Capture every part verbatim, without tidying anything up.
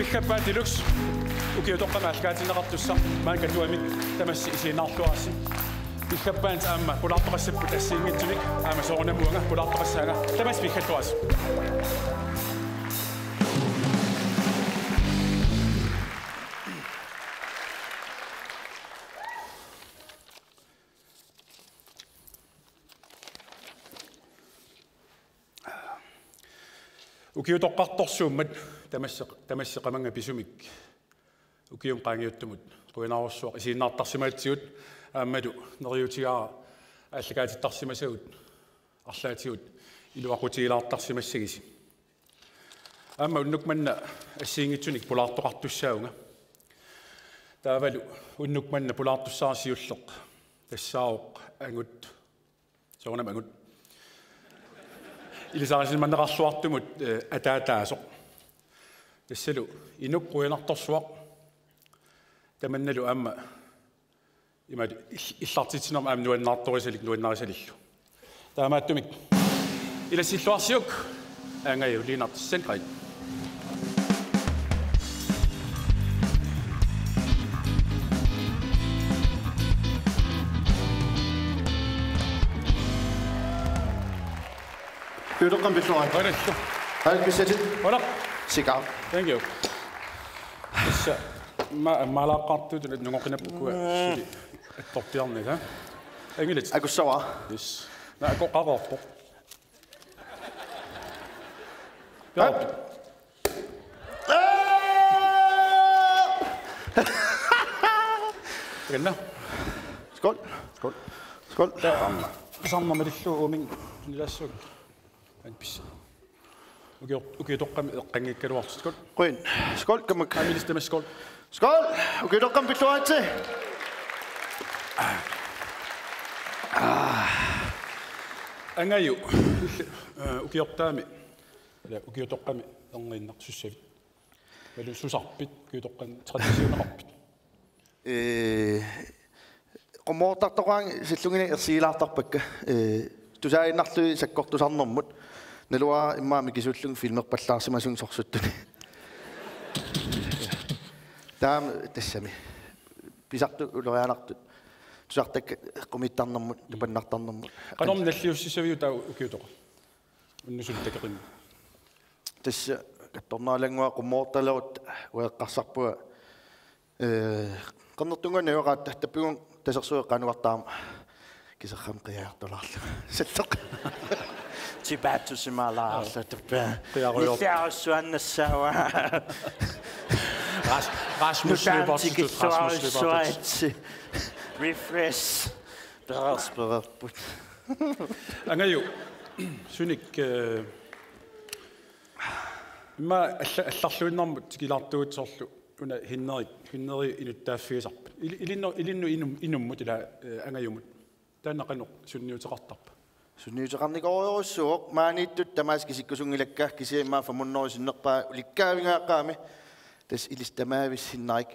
Piffappaat Deluxe, ukiutoqqami aallakaatinneqartussaq, maani Katuami tamassi isiginnaarluarassi. Piffappaat aamma pulaartoqassapput assigiinngitsunik, aamma soorunami uanga pulaartoqassaanga, tamassi piggalluarassi. Ukiutoqqartorsuummat tamassi, tamassi qamannga pisumik ukiumut qaangiuttumut qujanarujussuaq isiginnaartarsimaatigut, aammalu neriuutigaara aallakaatittarsimasagut arlaatigut iluaqutigilaartarsimassagisi. Aamma unnuk manna assigiinngitsunik pulaartoqartussaavunga. Taavalu unnuk manna pulaartussara siulleq tassaavoq angut, soorunami angut, ilisarisimanneqarluartumut, eh, ataataasoq. Tassalu inuk qujanartorsuaq. Tamannalu aamma ima ill-, illartitsinermi aamma nuannaartorisalik nuannarisalillu. Taamaattumik ilassilluarsiuk, Angaju Lennert Sandgreen. Ukiutoqqami pilluarit. Qujanaq. Hej, Christian. Qujanaq. Sikka. Thank you. Tassa ma-, maalaaqqaartut nungoqinappugut suli attorpiarnit, ha? Angilat. Akussavara. Yes. Naa, akoqareerpoq. Piaarp. Takanna. Skål. Skål. Skål. Taava. Sarnaq malillugu uumik nilaassuak. Anpis. Ukior-, ukiutoqqami eqqanngikkaluartoq. Skål. Qujan. Skål, kammak. Amilis tamas skål. Skål! Ukiutoqqami pilluaritsi. Angaju. Illi, eh, ukiortaami. Ila ukiutoqqami erniinnartussavit. Malususarpit, ukiutoqqami traditioneqarpit. Ee, qummoortartoqaanga sallunginik ersigilaartarpakka. Ee, tusaaginnarlugit sakkortusarnermut. Naluara immaqa mikisuullunga filmerpallaarsimasunga sorsuttuni. Taama tassami. Pisartut ulorianartut. Tusartakkat qumittarnermut, tupannartarnermut. Qanormi nalliussissaviuk taava ukiutoqaq? Unnusunut takeqin. Tassa kattornaalannguaq qummoortalerutta ueqqarsarpunga. Ee, qernertunnguaq najugaqaatta, tappigunga tasersueqqaanukartarama kiserramik qiagartulaarlugu. Salleq. Tipaatsusimaalaarlugu tappaa. Qiarujoorpoq. Nilliarussuannassaava. Ras-, Rasmus Nutaamik Løbertsen, Rasmus Løbertsen. Tikilluarussuaritsi. Refresh. Pereersoq pereerput. Angaju, sunik, eh, immaqa alla-, allarluinnarmut tikilaartugut soorlu una Henrik, Henrik inuttaaffigisarput. Ili-, ilinnu-, ilinnut inum-, inummut ila, eh, Angajumut. Taanna qanoq sunniuteqartarpa? Sunniuteqarnikuugaluarujussuuvoq, maaniittut tamaasa kisikkusunngilakka, kisianni immaqa femhundrede sinnerpaat ulikkaavigaakkaami. Tassa ilissi tamaavisa Henrik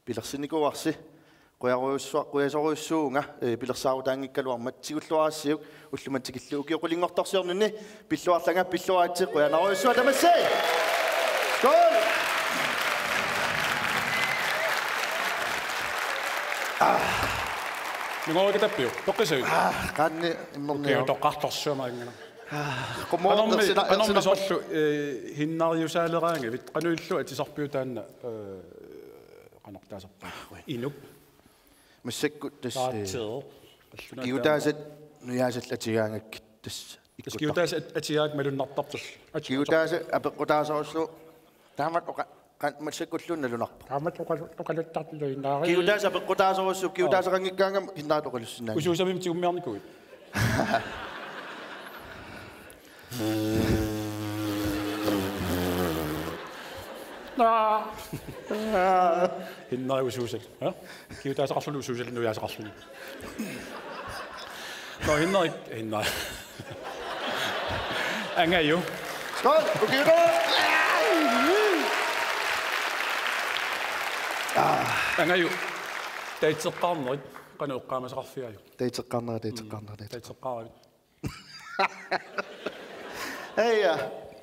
pilersinnikuuarsi. Qujarujussuaq, qujasorujussuuvunga, ee, pilersaarutaanngikkaluarmat, tigulluarassiuk, ullumimut tikillugu ukioq qulinngortorsiorninni pilluarlanga, pilluaritsi, qujanarujussuaq tamassi. Skål! Nungoruukatappiuk, toqqissavit? Ah, qaanni immerniaruk. Ukiutoqqartorsuumaanngilaq. Ah, qummoor-, qanormi, ersina-, qanormi ersina- soorlu, eh, Hennariusaaleraangavit, qanoq ilillugu atisarpiuk taanna, eh, qanoq taasarpaat? Inuk. Massakkut tassa, eh, taatseeq. Kigutaasat nujaasallu atugaangakkit tassa. Tassa kigutaasat atugaangakkit malunnartarput. Kigutaasat apeqqutaasorujussuuvoq. Taamatut oqa-, qan-, massakkulluunniit nalunarpoq. Taamatut oqa-, oqaluttartut innaari. Kigutaasat apeqqutaasorujussuuvoq, kigutaasaqanngikkaangama Henrik oqalussinnaanngilaq. Usuusavimmi tigummiarnikuuit? Naa. Henrik usuusaq. Ja? Kigutaasaqarluni usuusallu nujaasaqarluni. Nå, Henrik, Henrik. Angaju. Skål, ukiutoq. Angaju. Dateqqaarnerit, qanoq eqqaamasaqarfigaajuk? Dateqqaarnerit, dateqqaarnerit, dateqqaarnerit. Dateqqaaravit. Hej, ja.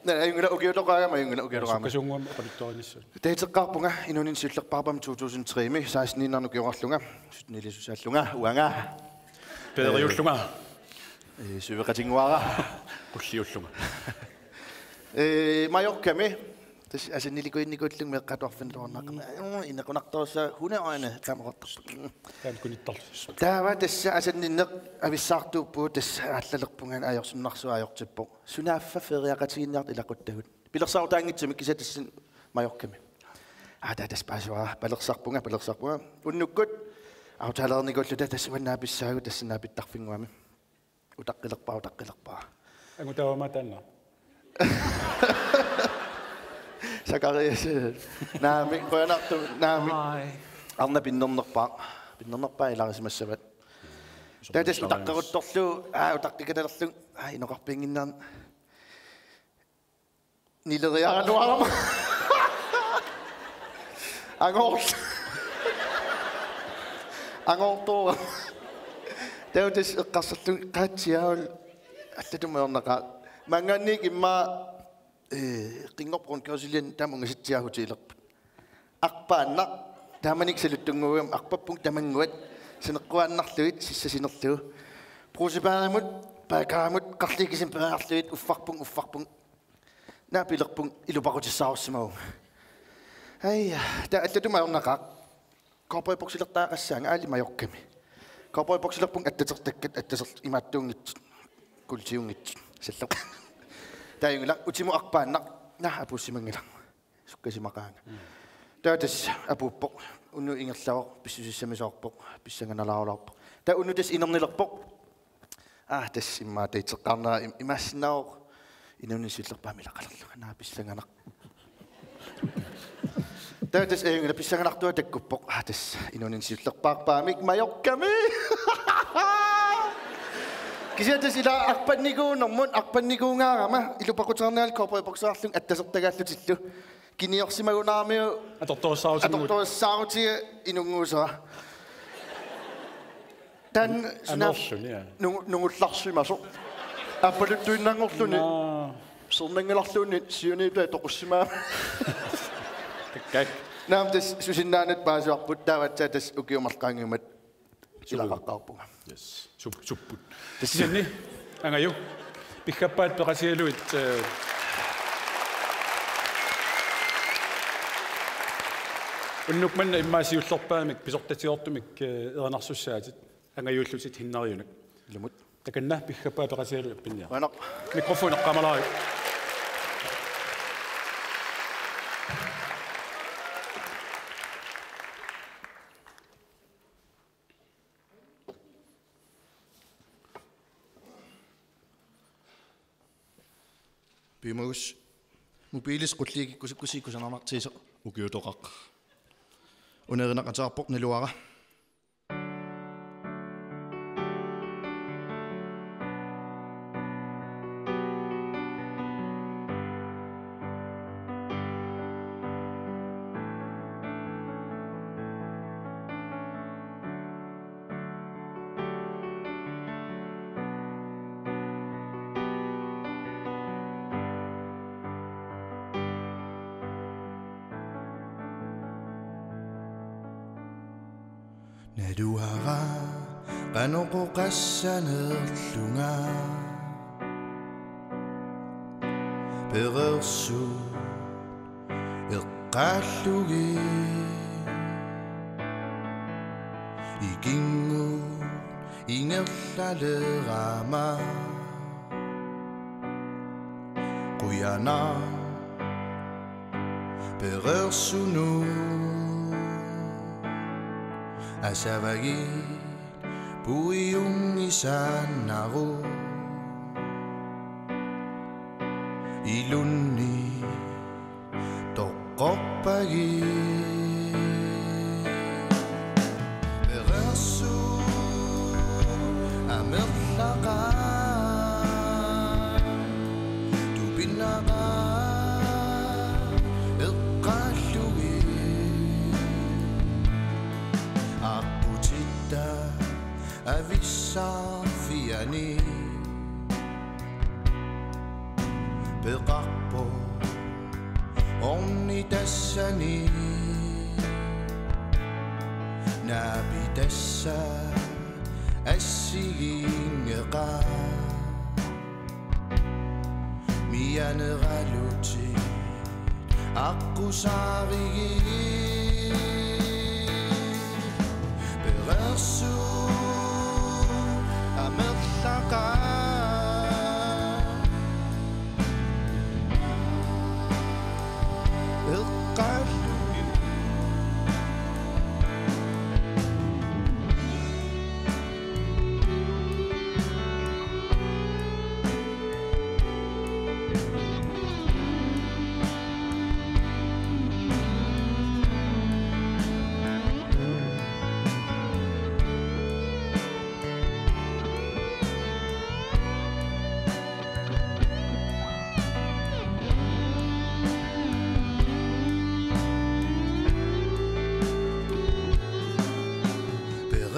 Naa, ajunngilaq, ukiutoqaagama, ajunngilaq, ukiutoqaagama. Sukkasunngua oqaluttuarinissaat. Taasissuteqqaarpunga inuuninni siullerpaarpaamik to tusind tre-mi, seksten-innaanut ukioqarlunga, sytten-illu susaallunga, uanga. Peeriullunga. Ee, suveqatinnguara. Qulliullunga. Ee, Mallorcami. Tassa asannilikuinnikuullunga meeqqat atuarfinnut atorneqarama. Inequnartorsuaq hunde øjne taama oqartarpoq. Taanna kunittarlugu. Taava tassa asanninneq avissaartuuppugut, tassa aallalerpunga ajorsinnarsuaq ajortippoq. Sunaaffa feriaqatigiinniartut ilaquttagut. Pilersaarutaanngitsumik, kisianni tassani Mallorcami. Aa, taava tassa paasivara, palersarpunga, palersarpunga. Unnukkut aftalereernikuulluta tassa uannaappissaagut, tassa naapittarfinnguami. Utaqqilerpara, utaqqilerpara. Angutaavama taanna. Sakarias. Naamik, qujanartumik, naamik. Ai. Arnaq pinnernerpaaq. Pinnernerpaaq ilarisimassavat. Taava tassa utaqqeruttorlugu, aa, utaqqikatalerlugu, aa, inoqarpiannginnera. Nileriaraluarama. Angoor-, angoortoorama. Taava tassa eqqarsarlunga qaatsiaavut allatut ajornaqaaq. Maanngaanniit immaqa, ee, Qinngorput Rundkørseliani taama ungasitsiaat hotelerput. Arpaannaq taamanikkut saluttunnguugama arpappunga tamannguat saneqquaannarlugit sissap sinerlugu. Brugsebaderimut, badekarimut, qarliit kisimik peerlugit uffarpunga, uffarpunga. Naapilerpunga ilupaqutissaarussimagunga. Aja, taava allatut ajornaqaaq. Cowboybukselertariaqassaanga aali Mallorcami. Cowboybukselerpunga attatertakkat, attater-, imaattuunngitsut, kuultiunngitsut. Sallap. Taava ajunngilaq utimut arpaannaq. Naa, apuussimanngilaq. Sukkasimaqaanga. Mm. Taava tassa apuuppoq. Unnuk ingerlavoq, pissusissamisoorpoq, pissanganalaarulaarpoq. Taava unnuk tassa inernilerpoq. Aa, tassa immaqa dateqqaarnera im-, imaassinnaavoq inuuninni siullerpaamik ilaqalerlunga. Naa, pissanganaq. Taava tassa ajunngilaq, pissanganartua takkuppoq. Aa, tassa inuuninni siullerpaarpaamik Mallorcami. Kisianni tassa ila arpannikuunermut, arpannikuungaarama, ilupaqutissarniarlunga cowboybukseqarlunga attasertagaallutillu. Kinguarsimagunaramiuk atortorissaarutinngua-. Atortorissaarutiga inunnguusera. Taanna suna-, anorluni, ja, nungu-, nungullarsimasoq. Aappaluttuinnanngorluni. Naa. Sernanngilarluunniit siuniutai toqussimagamik. Takkak. Naamik, tassa susinnaanut paasivarput, taava aatsaat tassa ukiut marluk qaangiummata ilaqaqqaarpunga. Yes. Sup-, supput. Kisianni, Angaju, piggappaat peqatigalugit, eh, unnuk manna immaqa siullerpaamik pisortatigoortumik, eh, erinarsussaatit, Angajuullutit Hinnariunak. Ilumut. Takanna, piggappaat peqatigalugit appinniaruk. Qujanaq. Mikrofon eqqaamalaariuk. Piumagus mobilisi qulliit kikkusukkussiuk kusanarnartigisoq ukiutoqaq. Una erinaqateqarpoq, naluara. Naluara qanoq oqassanerlunga pereersut eqqaallugit, ikinnguut ingerlalerama. Qujanaq pereersunut asavagit puiunngisaannaruk. Ilunni toqqorpagit. Pereersut amerlaqaat tupinnaqaaq eqqaallugit. Aqqutitta avissaarfiani. Peqarpoq Ornitassani naapitassat assigiinngeqaat mianeralutik aqqusaarigit pereersuut amerlaqaat. Eqqaallugit.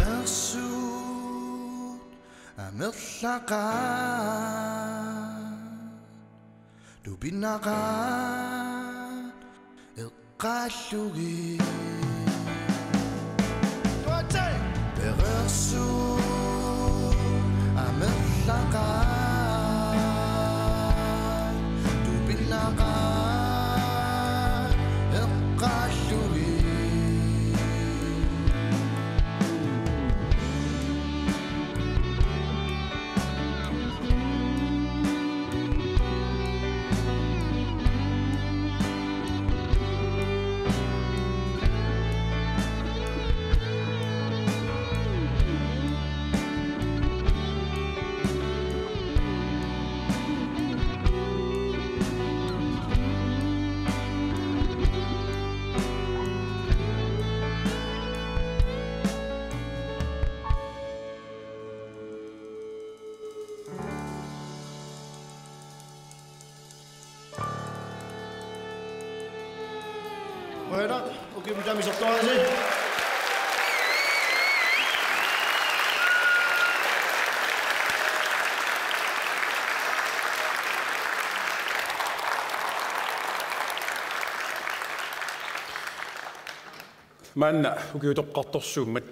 Pereersuut amerlaqaat, tupinnaqaat eqqaallugit. Pereersuut amerlaqaat, tupinnaqaat eqqaallugit. Qujanaq, ukiumut taama isertoraasi. Maanna ukiutoqqartorsuummat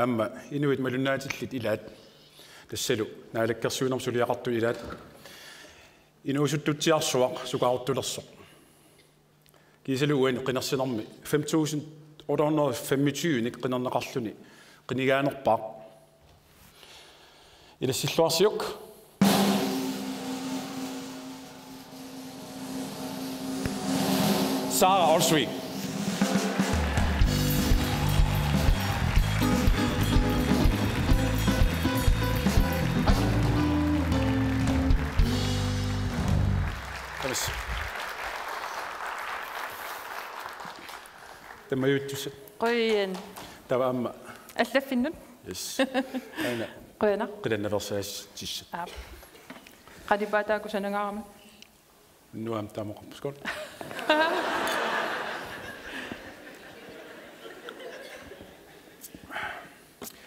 aamma inuit malunnaatillit ilaat tassalu Naalakkersuinermi suliaqartut ilaat inuusuttutsiarsuaq sukaaruttulersoq. Kiisalu uani qinersinermi fem tusind otte hundrede og femogtyve-nik qinerneqarluni qinigaanerpaaq. Ilassilluarsiuk. Sara Olsvig. Tamaviitsut. Qujan. Taava aamma. Allaffinnut. Yes. Aana. Qujanaq. Qilannaveersaatissat. Aap. Qalipaataat kusanangaarami. Nuam tamoqarpuskol.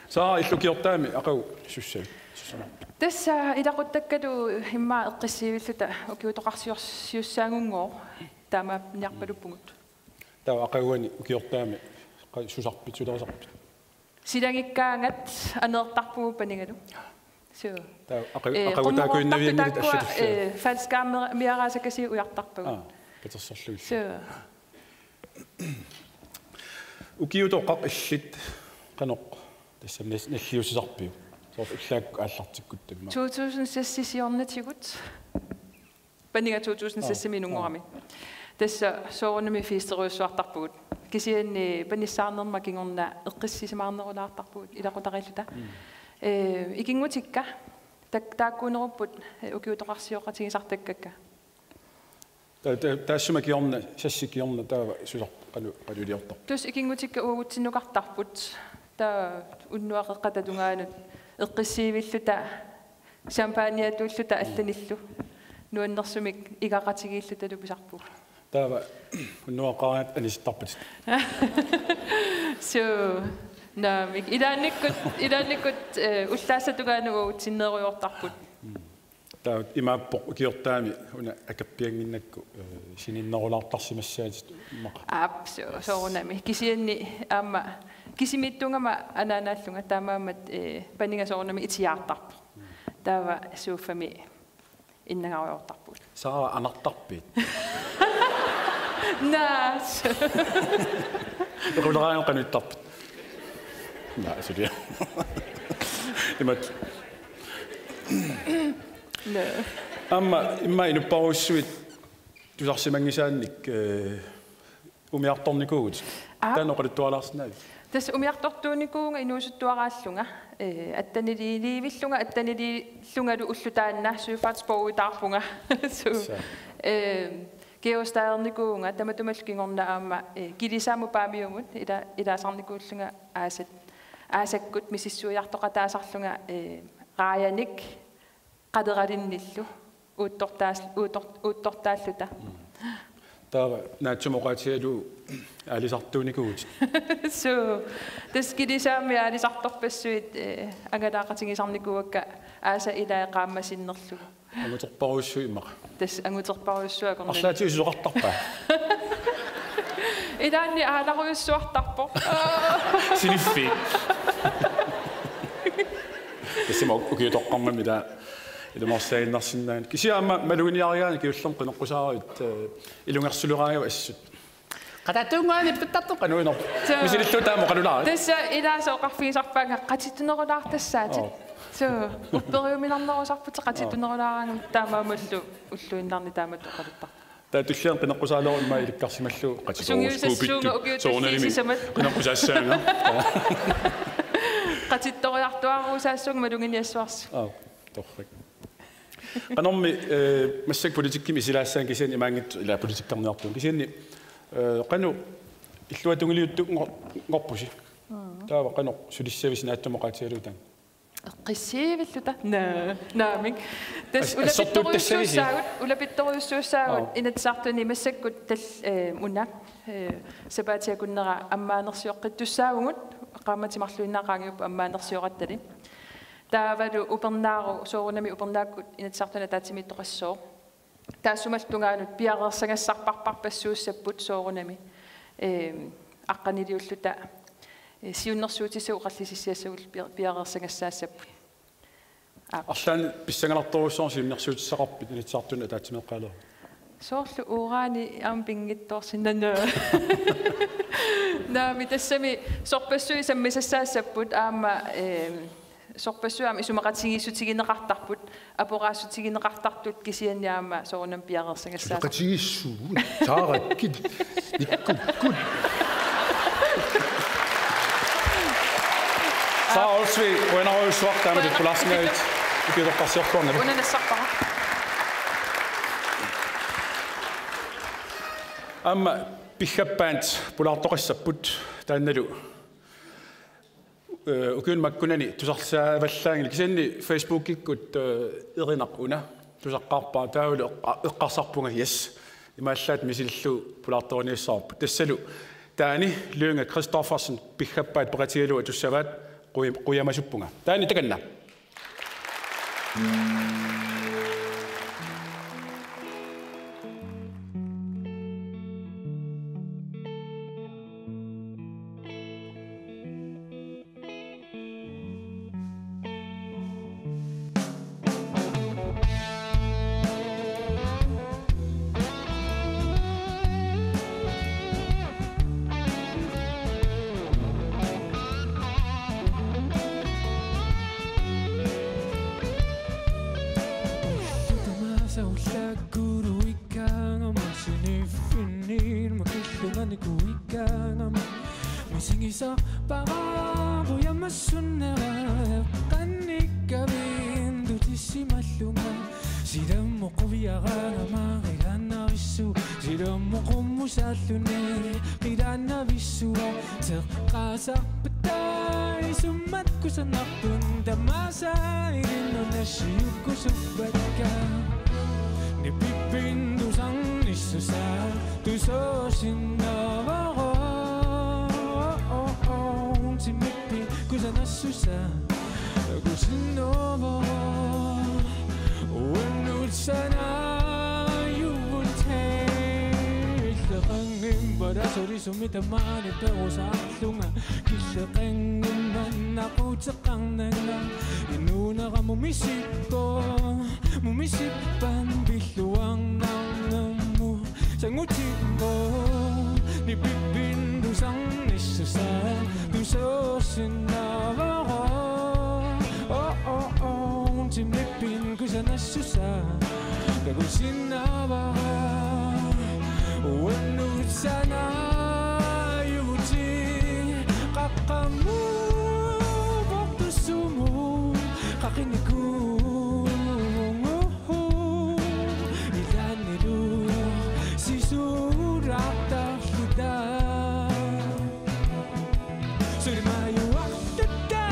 Sara, illit ukiortaami aqagu sussa-, sussana? Tassa ilaquttakkalu immaqa eqqissiivilluta ukiutoqarsiorsiussaagunngooq taamaapiniarpaluppugut. Taava aqaguani ukiortaami qa-, susarpit, sulerisarpit? Silagikkaangat aneertarpugut panigalu. Suu. Taava aqagu-, ee, aqagu taakkuinnavianngilaq qummugoortartut taakkua, allatullu. Ee, faldskærmeriaraasakasiit ujartarpagut. Aa, katersorlugit. Suu. Ukiutoqaq illit qanoq tassami nas-, nalliussisarpiuk? Soorlu ullaakkut aallartikkutta immaqa. To tusind seks siornatigut. Paniga to tusind seks-imi inunngorami. Tassa soorunami festerujussuartarpugut. Kisianni panissaarnerma kingorna eqqissisimaarnerulaartarpugut ilaqutariilluta. Mm. Ee, ikinngutikka tak-, taakkuunerupput, ee, ukiutoqarsioqatigisartakkakka. Ta-, ta-, taassuma kingorna, sassi kingorna taava susarpit qanoq, qanoq iliortarpit? Tassa ikinngutikka uagutsinnukartarput. Taava unnuap qeqqata tungaanut eqqissiivilluta champagnetulluta allanillu nuannersumik igaqatigiillutalu pisarpugut. Taava unnuap eqqaani anisittarpatit? Suu, naamik. Ilaannikkut, ilaannikkut, ee, ullaassap tungaanut uagutsinneerujoortarput. Mm. Taava imaappoq ukiortaami una akerpiannginnakku, eh, sininnerulaartarsimassaatit immaqa. Aap, so-, soorunami. Kisianni aamma kisimiittuugama anaanaallunga taamaammat, eh, paniga soorunami itiaartarpoq. Taava sofami innangarujoortarpugut. Sara anartarpit? Naa. Equleraangat qanoq ittarpit? Naa, sulia. Imat. Naa. Aamma immaqa inuppassuit tusarsimanngisaannik, eh, umiartornikuuvutit. Aap. Taanna oqaluttualaarsinnaavit? Tassa umiartortuunikuuvunga inuusuttuaraallunga. Eh, atteniliivillunga, atteniliillungalu ulloq taanna søfartsbogitaarpunga. Su-, Sa- eh, geostadernikuuvunga, tamatumalu kingorna aamma, eh, Kilisaamut Paamiumut ila-, ilaasarnikuullunga aasat, aasakkut misissuiartoqataasarlunga, eh, raajanik qaleralinnillu uuttortaas-, uuttor-, uuttortaalluta. Mm. Taava naatsumik oqaatigalugu aalisartuunikuuvutit. Suu. Tassa Kilisaami aalisartorpassuit, eh, angalaaqatigisarnikuuakka aasat ilaat qaammat sinnerlugu. Anguterparujussuit immaqa. Tassa anguterparujussuit akornanni. Arlaatigut susoqartarpa? Ilaanni aalarujussuartarpoq. Siniffiit. Tassami ukiutoqqarnammi taava ilumoorsaannarsinnaaneq. Kisianni aamma maluginiarigaanni kingullermik qineqqusaarput, eh, ilungersuleraangavit assut. Qatatunnguani pittartoq qanuinerpoq. Suu. Misilillugu taama oqalulaarit. Tassa ilaasa oqarfigisarpaanga qatittunerulaartassaatit. Oo. Suu, upperiuminarnerusarputit qatittunerulaaraangamik taamaammallu ulluinnarni taamatut oqaluttarpoq. Taava tulliani qineqqusaaleruit immaqa ilikkarsimallugu qatittorujussuuppit. Sungiusassuunga ukiut soorunalimi tulliit sisamat. Qineqqusaassaanga. Qatittoriartuaaruusaassuunga maluginiassuarsi. Aa, torrak. Qanormi, eh, massakkut politikkimi isilaassaanga kisianni imaanngitsoq ilaa politikkerniartuunga. Kisianni, eh, qanoq illuatungiliuttunngor-, nngorpusi. Mm. Taava qanoq sulissavisi naatsumik oqaatigalugu taanna? Eqqissiivilluta. Naa, naamik. Tassa as-, assortuuttassavisi? Ulapittorujussuussaagut, ulapittorujussuussaagut. Aap. Inatsisartuni massakkut tal-, eh, una, eh, sapaatip akunnera ammaanersioqqittussaavugut, qaammatit marluinnaat qaangiupput ammaanersiorattali. Taavalu upernaarut, soorunami upernaakkut Inatsisartuni ataatsimiittoqassooq. Taassumalu tungaanut piareersagassarpassuussapput soorunami. Ehm, aqqaniliulluta, eh, siunnersuutissagut oqallisissiassagut pia-, piareersagassaassapput. Aap. Arlaannik pissanganartorujussuarmik siunnersuutissaqarpit Inatsisartuni ataatsimeeqqaaleruit? Soorlu uurani aamma pinngitsoorsinnaaneq. Naamik, tassami sorpassuit sammisassaassapput aamma, ehm, sorpassuit aamma isumaqatigiissutigineqartarput, aporaassutigineqartartut kisianni aamma soorunami piareersagassaassapput. Isumaqatigiissugut, taarakkit, ikkukkut. Sara Olsvig, qujanarujussuaq taamatut pulaarsinnaagavit. Ukiutoqqarsiorluarnalu. Una nassarpara. Aamma Piggap Band pulaartoqassapput taannalu. Eh, ukiuni makkunani tusarsaavallaanngilaq kisianni Facebookikkut, eh, erinaq una tusaqqaarpara taavalu eqqa-, eqqarsarpunga yes. Imaallaat misilillugu pulaartoriniassavarput. Tassalu Taani Lynge Christoffersen Piggap Band peqatigalugu atussavaat quja-, qujamasuppunga. Taani takanna. Ullut tamaasa ullaakkuluikkaangama siniffinniit makillunganikuikkaangama misigisarpara qujamassunnera eqqannikkamiindutissimallunga. Silammut quiaraangama qilaannavissuaq, silammut qummusaalluni qilaannavissuaq. Teqqaasarpatai summat kusanartut tamaasa ilinnut nassiukkusuppakka. Nipippintusarnissusaa tusoosinnaavara. Timippi kusanassusaa kusinnaavara. Uannut sanaajuvut. Killeqanngimmat asarisumik tamaani perusaarlunga, killeqanngimmat naquteqarnanga. Inuunera mumisippoq, mumisippat pilluarnarnermut sangutinngoq. Nipippinut tusarnissusaa tusarsinnaavara. Oh, oh, oh, timippinut kusanassusaa takusinnaavara. Uannut sanaajuvut, qaqqamut portussumut qaqinikuuvunga. Ilaannilu sisuulaartarluta. Suli majuarluta,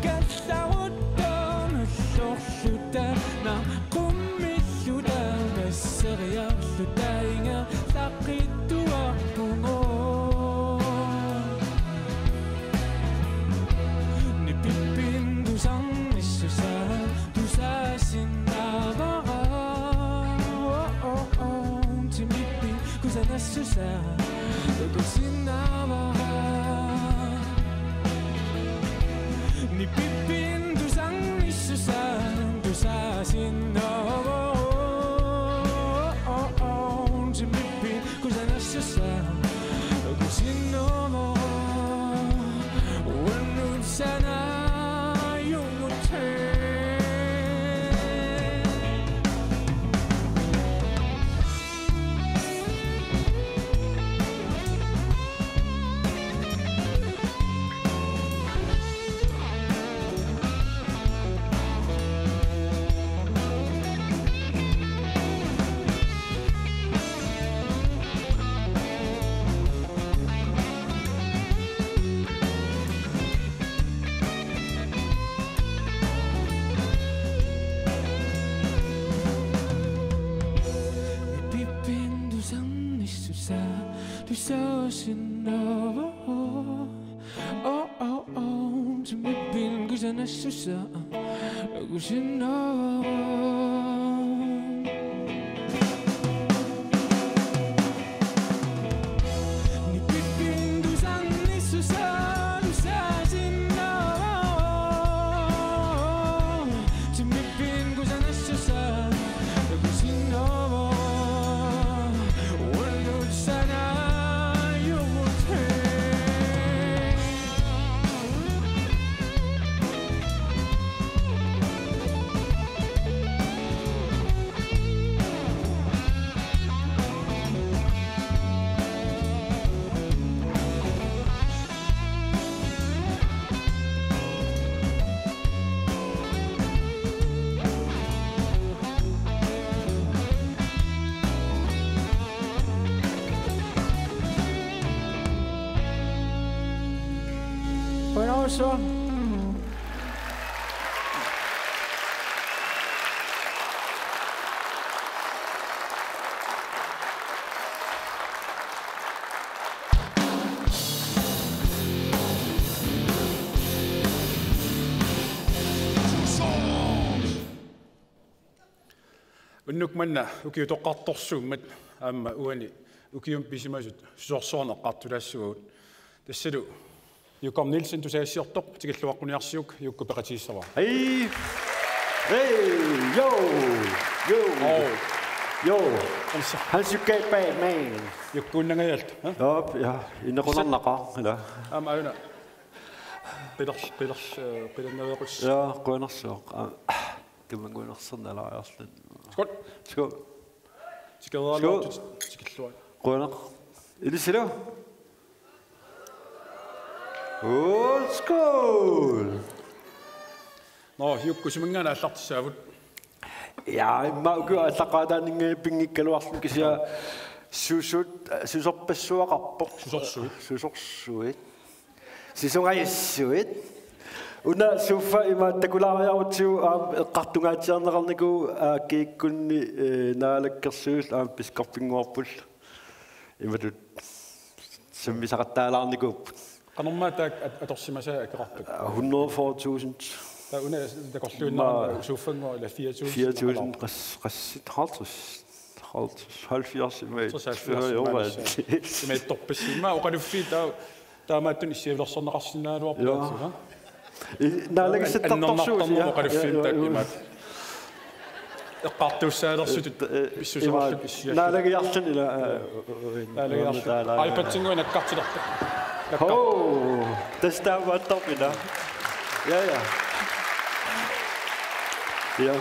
kallarutta, nallorluta, naqqummilluta, nasseriarluta, ingerlaqqittuarpunga. Nipippinut tusarnissusaa tusarsinnaavara. Oh, oh, oh, timippinut kusanassusaa takusinnaavara. Nipippinut tusarnissusaa tusarsinnaavara. Oh, oh, oh, timippinut kusanassusaa takusinnaavara. Uannut sanaajuvut. Nipippinut tusarnissusaa tusarsinnaavara. Oh, oh, oh, timippinut kusanassusaa takusinnaavara. Nipippinut tusarnissusaa tusarsinnaavara. Timippinut kusanassusaa takusinnaavara. Uannut sanaajuvut. Qujanarsuaq. Unnuk manna ukiutoqqartorsuummat aamma uani ukiumut pisimasut susorsuarneq eqqartulaassavagut. Tassalu Juukkami Nielsen tusagassiortoq, tikilluaqquniarsiuk, Juukku peqatigiissavara. Hej! Hej! Jo! Jo! Oh. Jo! Hans Juukka Bagman. Juukkuunnangajalta, ha? Jop, ja. Inequnarnaqaaq, ila. Aamma aajuna. Qilers-, qilers-, eh, qilannaveequs. Ja, qujanarsuaq. Aa, tamannguinersornalaariarluni. Skål. Skål. Tikeraluartut. Skål. Tikilluarit. Qujanaq. Ilissilu. Skål. Nå, Juukku, suminngaanniit aallartissaavut? Ja, immaqa ukiup aallaqqaataaninngaanniit pinngikkaluarluni kisianni susut-, susorpassuaqarpoq. Susorsuit. Susorsuit. Sisorajussuit. Una suffa ima takulaariarutsigu aamma eqqartungaatsiarneqarnikuuvoq, aa, kiikkunni, ee, Naalakkersuisut aamma Biskoppinnguarput. Imatut sammisaqattaalaarnikuupput. Qanormaa taakku at-, atorsimasaat akeqarput? Hundrede fyrre tusind. Taava una takorluinnarani, ma-, suuffanngua ila fire tusind. Fire tusind, qas-, qassit, halvtreds, halvtreds, halvfjerds, ima. Halvtreds, halvfjerds, jo, ima. Ima ittorpassi. Ima oqaluffiit taava, taamaattunik issiavilersorneqarsinnaagaluarput. Ja. Aatsaat, ha? I-, naalagissattartorsuuvoq, annernartarnermut, ja, oqaluffiit, ja, ja, taakku, ja, imaat. Eqqartuussaalersutit, eh, pissuseqarlutik issiallu. Naalagiarluni ila, eh, naalagiarluni. Taalaga. iPad-innguit nakkartilerput. Nakkar- Hoo, tassa taamaattarput ila. Ja, ja. Ja.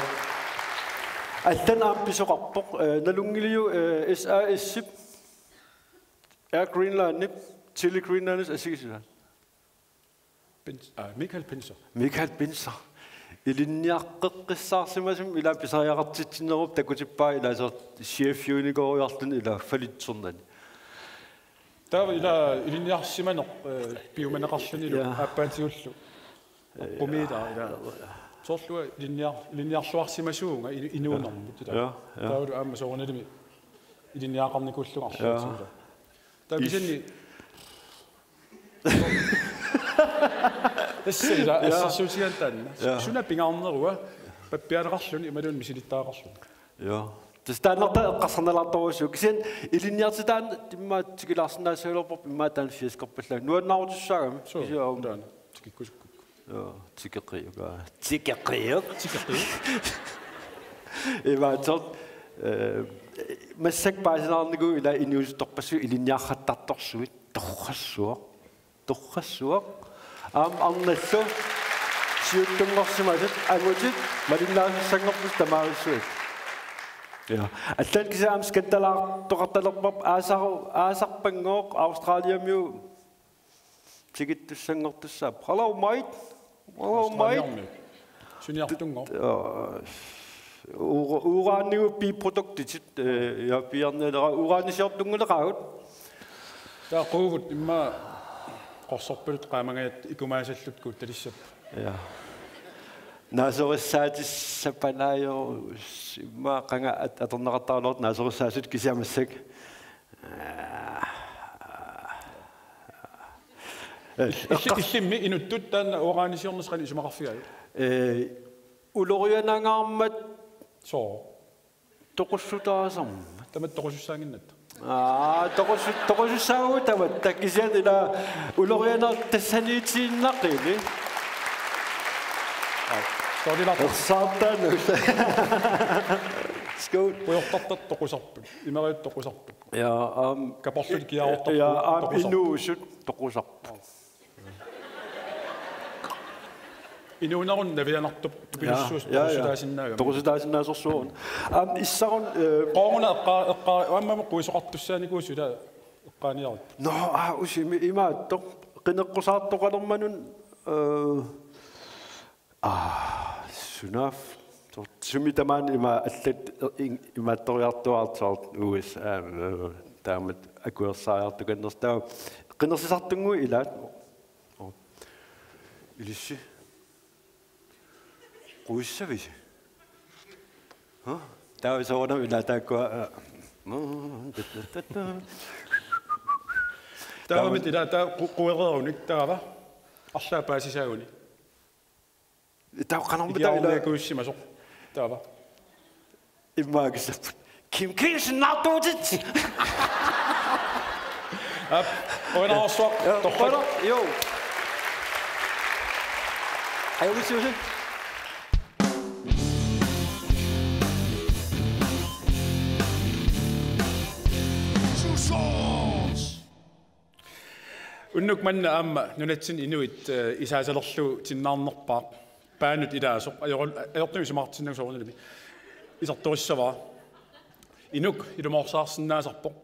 Allanut aamma pisoqarpoq, eh, nalunngiliuk, eh, S A S-ip, Air Greenlandip, Tele Greenlandip assigisaat. Pens-, aa, Michael Penser. Michael Penser. Ilinniaqqeqqissaarsimasumik ila pisariaqartitsinerup takutippaa ila soorlu cheffiunikooriarluni ila falitsernani. Taava ila ilinniarsimaneq, eh, piumaneqarlunilu, ja, aappaatigullu. Oqqumiila ila. Soorlu ilinniar-, ilinniarluarsimasuunga i-, inuunermut ila. Ja, ja. Taavalu aamma soorunalimi ilinniagaqarnikuullunga, ja, arlaatigut. Taava is- kisianni Tassa ila, ja, assersuutigaanni taanna. Ja. Suna pingaarnerua, pappiaaleqarluni imaluunniit misilittagaqarluni. Ja. Tassa taannartaa eqqarsarnalaartorujussuuvoq. Kisianni ilinniartitaanut immaqa tikilaarsinnaassagilerparput, immaqa taanna fiaskoorpallaanngilaq. Nuannaarutissaagami. Suu, kisianni aamma taanna tikikkusukkukku. Ja, tikeqqiuka. Tikeqqiuk. Tikeqqiuk. Imaattoq, eh, massakkut paasinaarnikuuvoq ila inuusuttorpassuit ilinniarrattartorsuit. Torrassuaq. Torrassuaq. Aamma arnallu siuttunngorsimasut angutit malinnaasussanngorput tamaavissuit. Ja. Allanut kisianni aamma skandalaartoqartalerparput aasar-, aasarpanngooq Australiamiu tikittussanngortussaapput. Hello, mate. Hello, mate. Australiamiu. Suniartunngooq. Ja, ura-, uranigooq biproduktitit, eh, ja, piiarnialeraat uranisiortunnguleqaagut. Taava quuvut immaqa qorsorpaluttut qaamangajatut ikumaasallutik kuuttalissapput. Ja. Naasorissaatissapalaajoq immaqa qanga at-, atorneqartaraluartoq naasorissaasut kisianni massakkut. Illi-, illimmi inuttut taanna uranisiorneq qanoq isumaqarfigaajuk? Eh, ulorianangaarmat. Soo. Toqussutaasarmat. Tamatta toqusussaannginnatta. Aa, toqusu-, toqusussaavugut tamatta, kisianni ila ulorianartut tassaniitiinnaqini. Aa, soorunami. Ersaartaannaq. Skål. Pujortartut toqusarput. Imeriartut toqusarput. Ja, aamma. Kaporlutik kiaarortarput. Ja, aamma toqusarput. Inuusut toqusarput. Inuunerunnik navianartup-, ja, tupilussuusoq, ja, ja, toqusutaasinnaagami. Toqusutaasinnaasorsuaruna. Aamma issarun, eh, qooruna eqqa-, eqqa-, aamma quisoqartussaanikuusoq ila eqqaaniaruk. Nå, aa, usi, imi-, imaattoq. Qineqqusaartoqalermanun, eh, aa, sunaaffa. Sumi tamaani ima allat in-, imaattoriartuaartoq U S A, eh, taamatut akuersaariartukannersoq. Taava qinersisartunnguit ilaat. Oo. Ilissi. Quissavisi? Ha? Taava soorunami ila taakkua, eh, taavami ila taava qu-, quereerunik taava. Arlaat paasisaagunik. Taava qanormi taava ila. Ikiaroorniakuussimasoq. Taava. Immaqa kissapput. Kim Kielsen naartuutit. Aap, qujanarsuaq. Ja, torrak. Qujanaq, jo. Ajuusiusi. Unnuk manna aamma nunatsinni inuit, eh, isaasalerlugu tinnaarnerpaaq. Paanut ilaasoq. Ajor-, ajortumik isumaqartinnagu soorunalimi. Isertorissavara. Inuk ilumoorsaarsinnaasarpoq.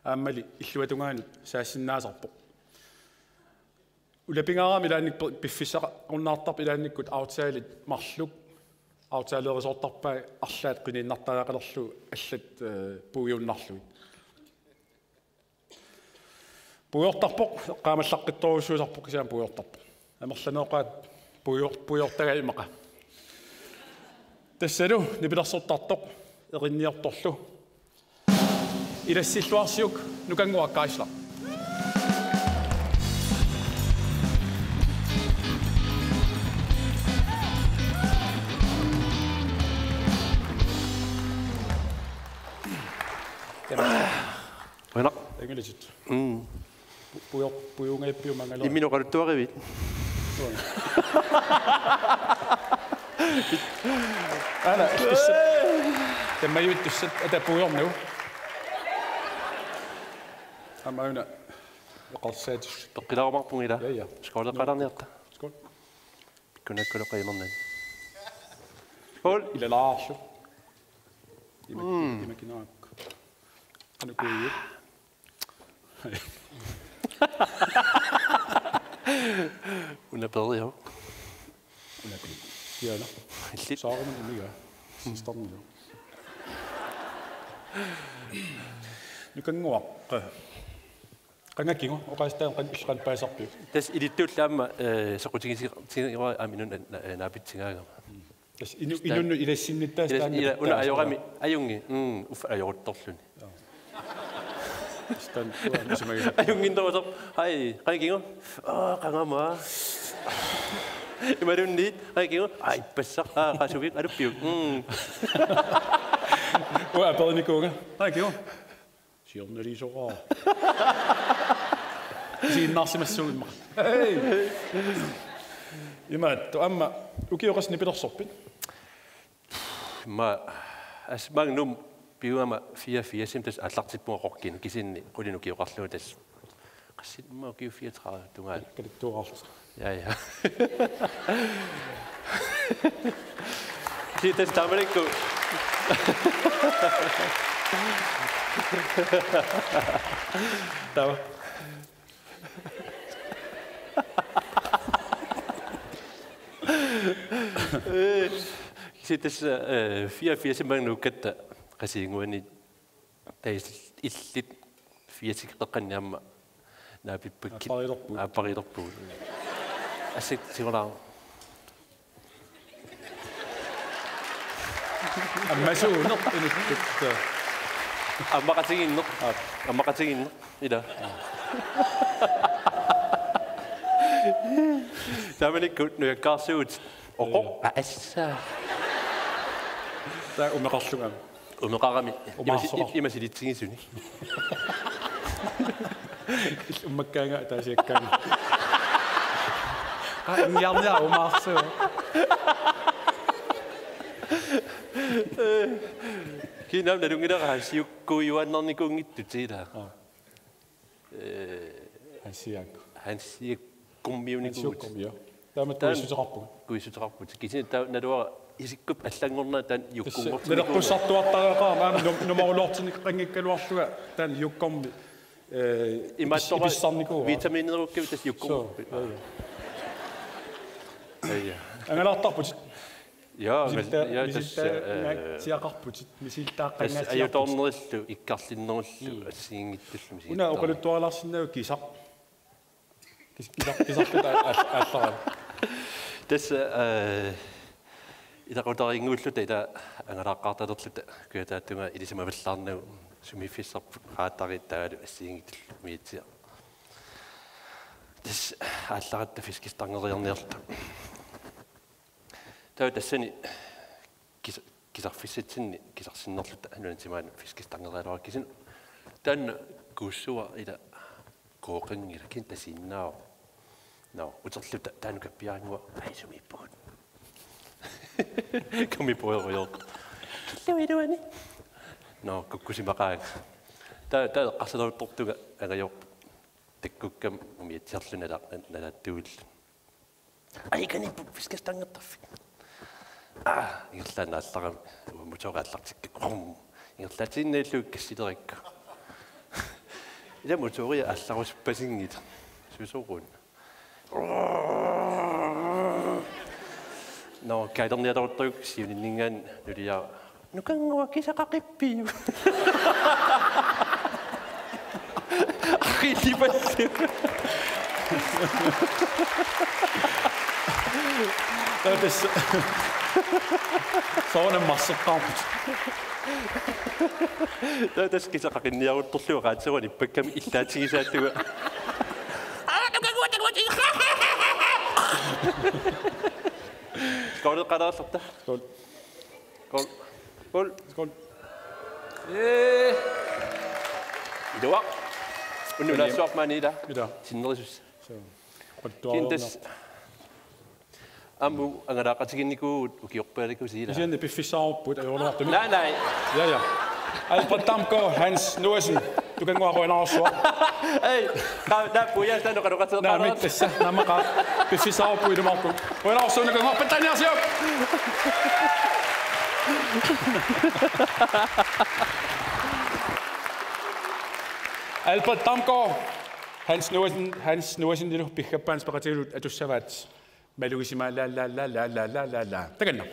Aammali illuatungaanut saassinnaasarpoq. Ulapingaarami ilaannik pi-, piffissaqarunnaartarpoq ilaannikkut aftalelit marluk. Aftaleerisoortarpai arlaat qiniinnartariaqalerlugu allat, eh, puiunnarlugit. Puiortarpoq, eqqaamallaqqittorujussuusarpoq kisianni puiortarpoq. Amerlaneeqqaat puior-, puiortagaa immaqa. Tassalu nipilersortartoq, erinniortorlu. Ilassilluarsiuk, Nukannguaq Geisler. Qujanaq. Angalatit. Mm. Pu-, pujo-, pujugaappiuk mangala. Imminut oqaluttuarivit. Aana, tussat. Tammajuit tussat, ata pujuarnagu. Aamma una. Oqarsaatissut. Peqqilaarumaarpunga ilaa. Ja, ja. Skåleqalaarniarta. Skål. Kunakkuloqqa imernani. Skål. Ilalaarlu. Ima-, mm, imakinaq. Anukuiu. Una periu. Una periu. Iana. Illit. Saarumut imiga. Sistarnilu. Nukannguaq. Qanga kingu, oqaaseq taanna qan-, qanoq paasisarpiuk? Tassa ilittuullu aamma, eh, soqutigisi-, tigisi-, aamma inunnut na-, na-, naapitsigaangama. Tassa inu-, inunnut ilassinnittaasut. Ilas-, taanna ila-, una pitsaasut ajorami, ajunngilaq, mm, uffa ajoruttorluni. Joo. Tassa taanna uanga isumagisassaq. Ajunnginnerusoq, hej, qanga kingu? Aa, qangama. Imaluunniit, qanga kingu? Aa, ippassaq, aa, qasuvik, aluppiuk, mm. Uanga aperinikuuvunga, qanga kingu? Siornaliisoraa. Isiginnaarsimassuugut immaqa. Hej. Imaattoq, aamma ukioq qassit nipilersorpit? Immaqa, assut maanga Nuummut piugama fireogfirsimi tassa aallartippunga rockinik, kisianni qulinik ukioqarlunga tassa. Qassit immaqa ukiut fireogtredive tungaanut. Kalittuararluta. Ja, ja. Kiitos, taamanikkut. Taava. Kiitos, eh, fireogfirsimi maanga Nuukkatta Qasigiannguani taava illit firsikkut qeqqanni aamma naapippakkit. Aapparilerpugut. Aapparilerpugut. Assut singulaaruk. Ammasuuneq inuttut. Ammaqatigiinneq. Aap. Ammaqatigiinneq. Ila. Taamanikkut nujakkaarsuugut. Oqoq. Aa, assa. Taava umeqarlunga. Umeqarami. Umaarsoqar-. Ima si-, ima silitsigisuni. Ummakkaanga ataasiakkaanga. Aa, ingiarniaq umaarsuuvoq. Kisianni nalunngilara Hansiukkuujuaannarnikuunngitsutit ilaa. Aa. Eh, Hansiakku. Hansiakkummiunikuuvutit. Hansiukkummi, joo. Taama taanna kuissuteqarpugut. Kuissuteqarpugut. Kisianni taava naluara isikkup allanngornera taanna. Tassa jukkunngortinikuuvoq. Naleqqussartuartariaqarama aamma num-, numeroloortinneqanngikkaluarlunga taanna jukkunngormi, eh, imaattoq ipis-, ipissarnikuuvoq. Vitamineerukkavit tassa jukkunngorpit. Soo, joo, joo. Ja, ja. Angalaartarputit. Ja, misilta-, ja, misilta-, tassa, eh, ngaatsiaqarputit, misiltaaqqanngaatsiarputit. Tassa ajutoornerillu, ikkarlinnerullu, mm, assigiinngitsullu misiltaaqqanngaatsiarputit. Una oqaluttuarilaarsinnaavutit kisaq. Kis-, kisaq-, kisarluta aal-, aallarami. Tassa, eh, ilaqutariinnguulluta ila angalaaqqaartalerluta Kujataata tungaa ilisimavallaarnagu sumiiffissarput raatari taavalu assigiinngitsullu umiatsiaq. Tassa aallaratta fiskestangeriarniarluta. Taava tassani kis-, kisarfissatsinni kisarsinnerluta nunatsinni maani fiskestangeriaraluarput kisianni. Taanna kuussuaq ila kooqanngilaq, kisianni tasiinnaavoq. Nå, uterluta taanna kappiarinnguaq, ai sumiippugut. Kammi puerujoq. Killuiluani. Nå, kukkusimaqaanga. Taava, taava eqqarsaleruttortunga angajorput. Takkukkama umiatsiarluni nala-, nalaattuulluni. Ai, kanipput fiskestangittarfik. Aa, ingerlaannaq aallarami. Uanga motori aallartikkakku. Rum. Ingerlaatiinnarlugu kassilerakku. Ila motoria aallarusuppasinngilaat. Susoruun. Nå, kaalernialeruttorukku siuninninngaanniit nuliara. Nukannguaq kisaqaqippiuk? Aqilipallu. Taava tassa. Soorunami marseqqaarput. Taava tassa kisaqaqinniaruttorlugu radiorani ippakkami illaatigisaallunga. Aa, nukannguaq, nukannguaq. Skåleqalaarluta. Skål. Skål. Skål. Skål. Ee. Iluaq. Unnunaassuarmaaniila. Ila. Sinnerisussa. Suu. Qattuarna. Kintas. Aamma angalaaqatigiinnikuuvugut ukiorpaalikuusi ila. Kisianni piffissaarupput ajoraluartumik. Naa, naa. Ja, ja. Albert Damgaard, Hans Noasen. Tukannguaq qujanarsuaq. Ei, qa-, naa, puja, sta, nuka, nuka, naamik, tassa, naammaqa. Piffissaarupput ilumoorpoq. Qujanarsuaq, Nukanngorpat taaniarsiuk. Albert Damgaard, Hans Noasen, Hans Noasen, ilu piggappaanut peqatigalugit atussavaat. Malugisima la, la, la. Takanna.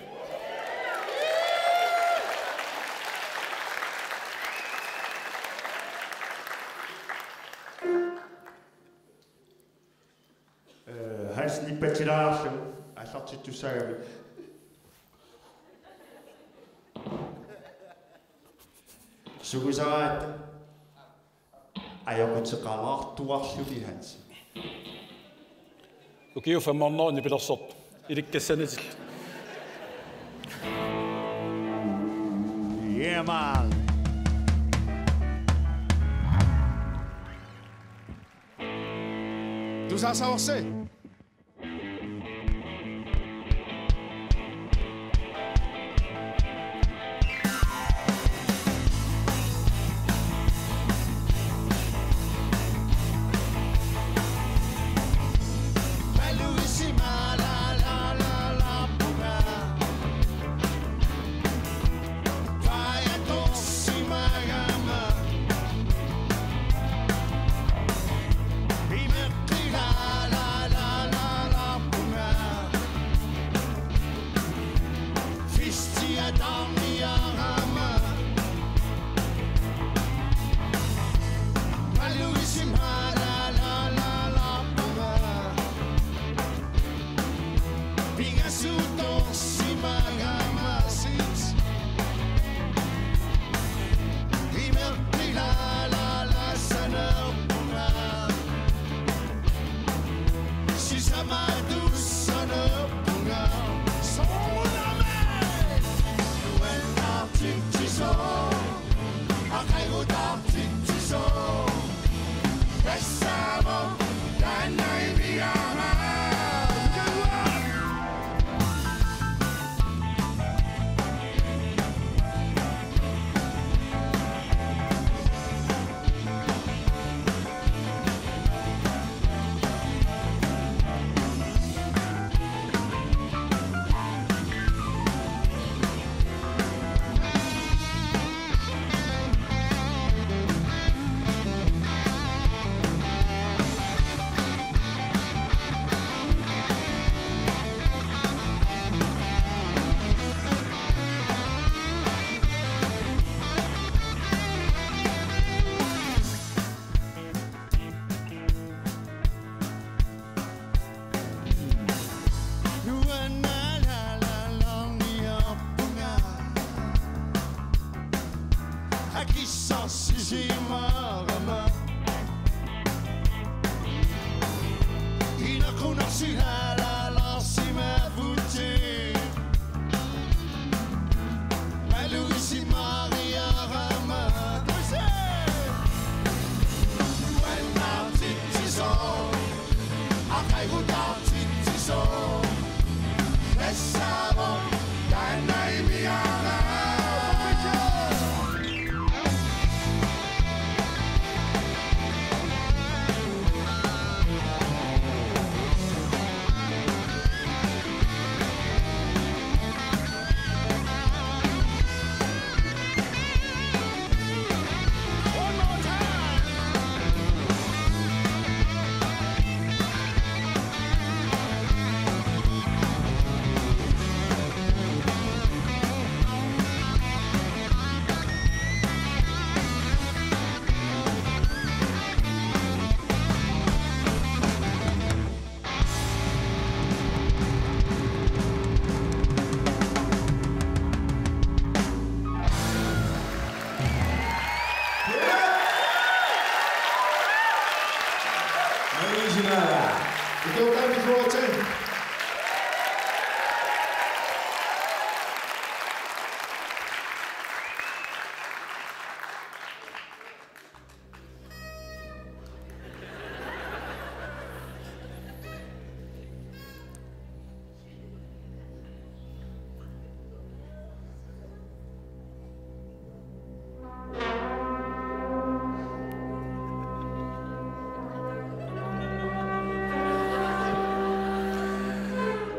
Eh, Hans nippatsilaarlugu aallartittussaagami. Sukusaraat. Ajoquteqalaartuarluni, Hans. Ukiut femhundrede nipilersortut. Ilikkassanit. Yeah, man. Tusaasavarsi.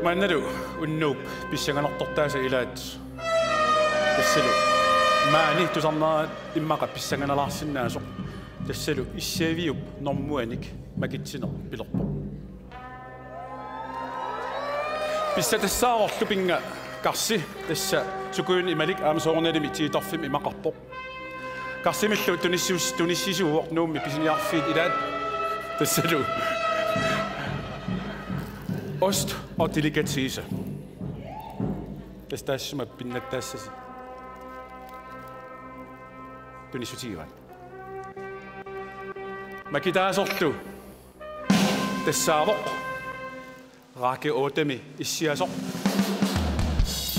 Maannalu unnuup pissanganartortaasa ilaat. Tassalu maani tusarnera immaqa pissanganalaarsinnaasoq. Tassalu issiaviup normuanik makitsineq pilerpoq. Pissatassaavorlu pinnga karsi, tassa sukujunnut imalik aamma soorunalimi tiitorfimmi imaqarpoq. Karsimillu tunissius-, tunissisuuvoq Nuummi pisiniarfiit ilaat. Tassalu ost og delikatesse. Tassa taassuma pinnattaassasi tunissutigivaat. Makitaasorlu tassaavoq række ottemi issiasoq.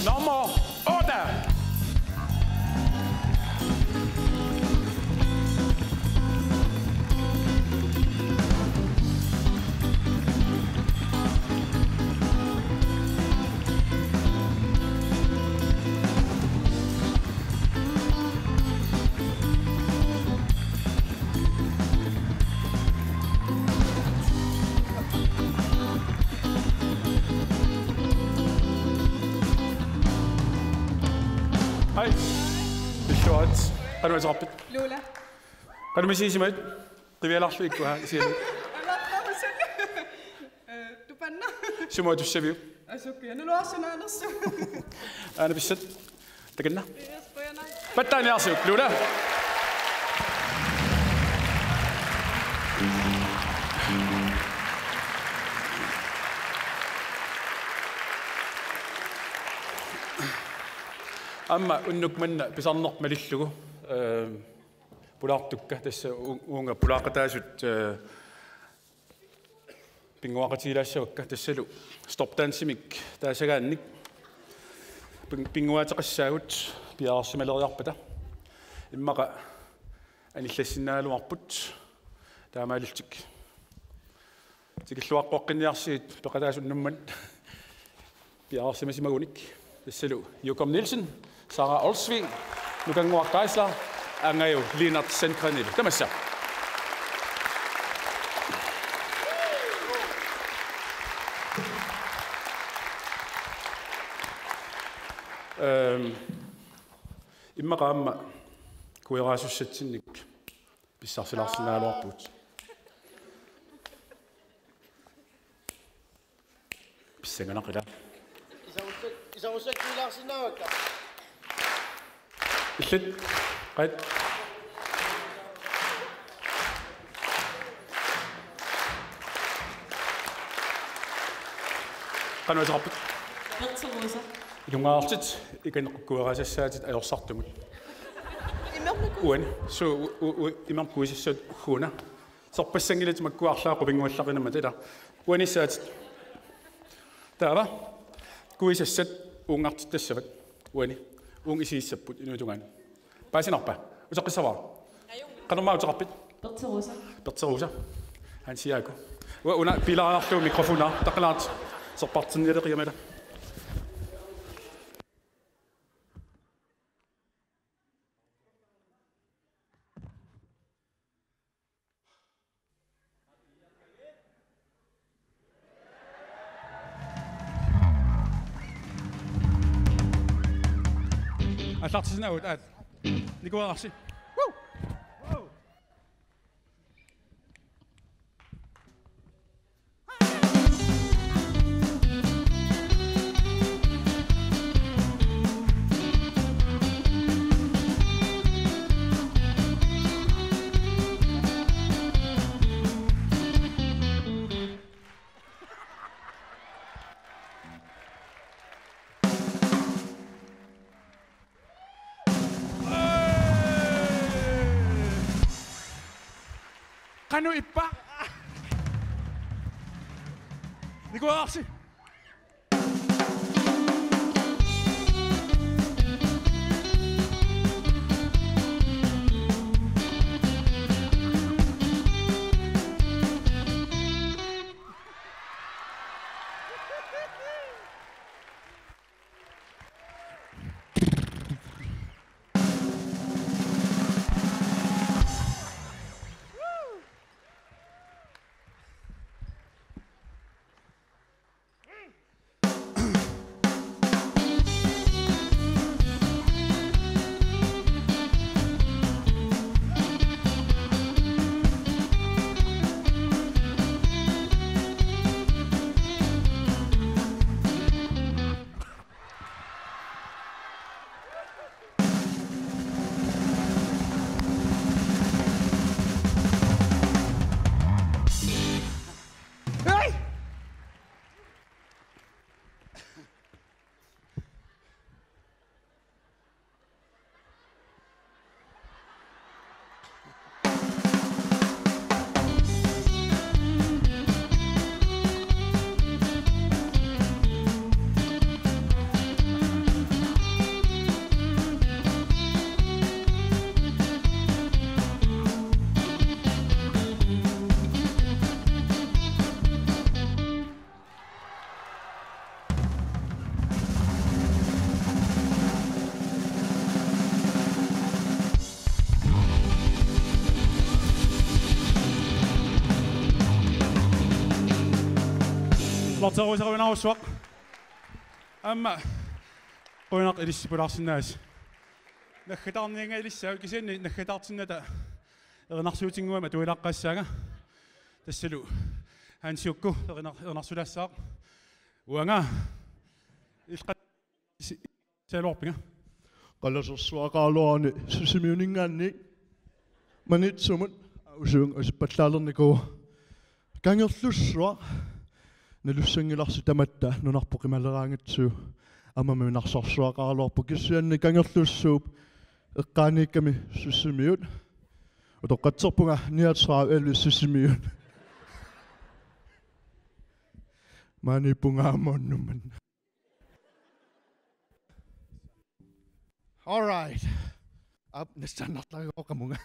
Nummer otte. Hej. Illuat. Qanoq ateqarpit? Lula. Qanoq misigisimavit? Qivialaarlugit ikkuha isigalugu. Alaa, qanoq misigisimavit? Eh, tupanna. Sumut atussaviuk? Asukki, naluarsinaanersu. Aana pissat. Takanna. Yes, qujanaq. Pattaaniarsiuk, Lula. Aamma unnuk manna pisarneq malillugu, eh, pulaartukka, tassa u-, uunga pulaaqataasut, eh, pinnguaqatigilaassavakka, tassalu stop dansimik taasagaannik pin-, pinnguaateqassaagut piareersimaleriarpata. Immaqa anillassinnaagaluarput, taamaalillutik tikilluaqquaqqinniarsigit peqataasunnummat piareersimasimagunik. Tassalu Jokum Nielsen, Sara Olsvig, Nukannguaq Geisler, Angaju Lennert Sandgrenilu. Tamassa. Ehm, immaqa aamma kueraasussatsinnit pissarsilaarsinnaagaluarpugut. Pissanganaq ila. Isarussat-, isarussattuilaarsinnaavakka. Illit. Qait. Qanoq ateqarpit? Bertha Rosa. Ilungaartit, ikaneqqukkueraasassaatit ajorsartumut. Imermik. Uani, suu, u-, u-, u-, imermik kuisassat ugguuna. Serpassanngilatit makkua arlaat qupinnguallaqinammat ila. Uanissaatit. Taava. Kuisassat uungartittassavat. Uani. Uunga isigissapput inuit tungaanut. Paasinarpa? Uteqqissavara? Qanormaa uteqarpit? Bertha Rosa. Bertha Rosa. Hans Jakob. Ua-, una pilaariarlugu mikrofonia. Taqqalaat. Serpartinnialeqigamata. Aallartissinnaavugut, aat. Nikuerarsi. Woo! Qanoq ippa? Nikuerarsi. Torteruusaruinarussuaq. Aamma qujanaq ilissi pulaarsinnaasi. Naggataarniangajassaagut kisianni naggataartinnata erinarsuutinnguamik atuilaaqqaassaanga. Tassalu Hansiukku erinar-, erinarsulaassaaq. Uanga ilqa- si-, sialuarpinga. Qalasersuaqaraluaruni Sisimiuninngaanniit Maniitsumut usuung usippallaalernikuuvoq. Kangerlussuaq nalussanngilarsi tamatta nunarput qimaleraangatsigu aamma Narsarsuaqaraluarpoq kisianni Kangerlussuup eqqaaniikkami Sisimiut. Utoqqatserpunga niogtredive elleve Sisimiut. Maaniippunga aamma unnuk manna. All right. Aap, nassaannartarigooq qamunga.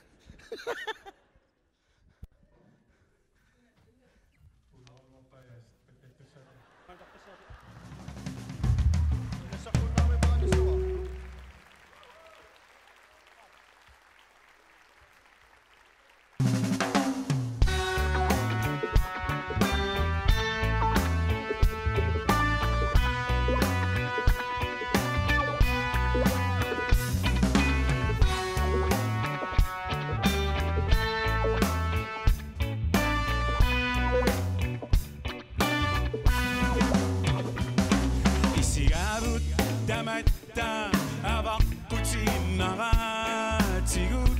Isigaavut tamatta avaqqutiinnaraatigut.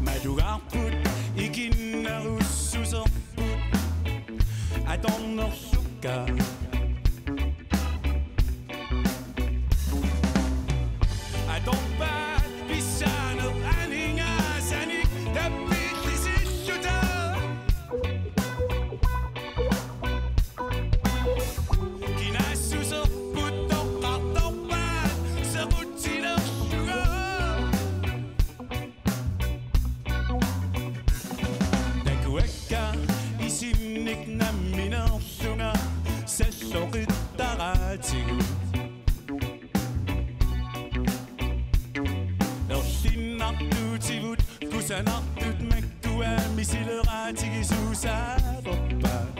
Malugaarput ikinnerussuserput atornerlukka. Atorpaat pissaaneq aningaasanik tappillisilluta. Kinaassuserput toqqartorpaat sequtsilerlugu. Takuakka isinnik nammineerlunga salloqittaraatigut. Erlinnartuutivut kusanartut makkua misileraatigisuusaalerpaat.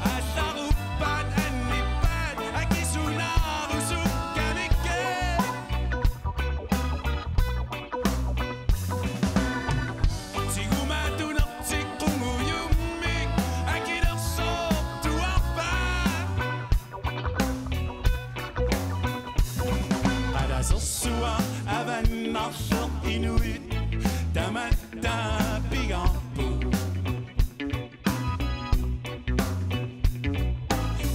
Aallaruppaat annippaat akisunaarusukkamikkit. Tigumaatunertik qungujummik akilersoortuarpaat. Qalasersuaq avannarleq inuit tamatta pigaarput.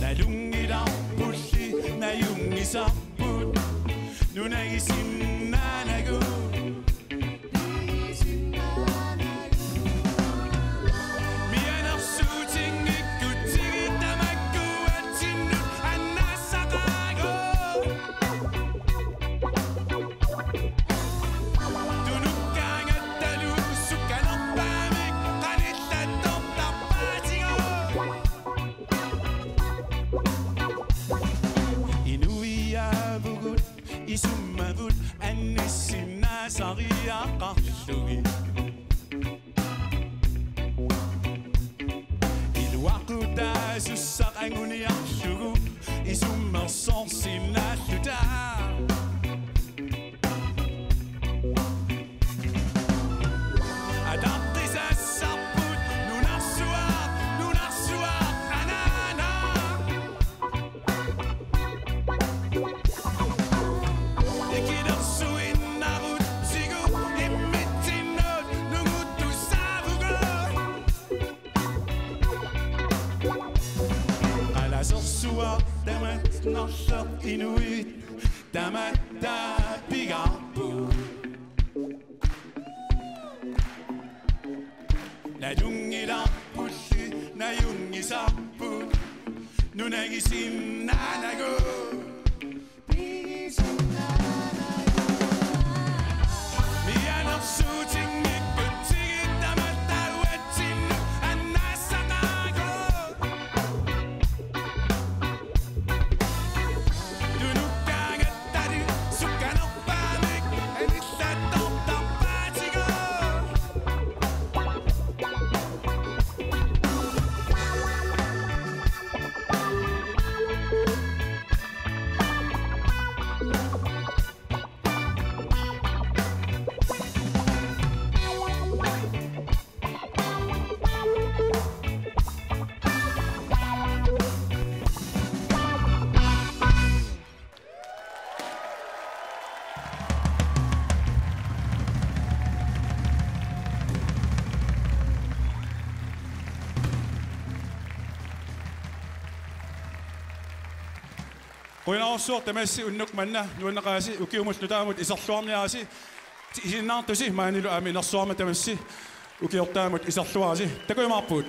Nalunngilarpulli najunngisarput nunagisinnaanagu. Mianersuutinngikkutsigu tamakkuatsinnut annaassaqaagut. Tunukkaangattalu sukkanerpaamik qanillattortarpaatigut. Inuiaavugut isummavut annissinnaasariaqarlugit. Iluaqutaasussaq anguniarlugu isummersorsinnaalluta. Ataqqisassarput nunarsuaq, nunarsuaq anaana. Ikilersuinnarutsigu immitsinnut nunguttussaavugut. Qalasersuaq avannarleq inuit tamatta pigaarput. Nalunngilarpulli najunngisarput nunagisinnaanagu. Mianersuutinngikkutsigu tamatta uatsinnut annaassaqaagut. Tunukkaangattalu sukkanerpaamik anillattor Qujanarsuaq tamassi unnuk manna nuanneqaasi, ukiumut nutaamut iserluarniarisi, isiginnaartusi maanilu aamma inersuarmi tamassi ukiortaamut iserluarisi. Takujumaarpugut.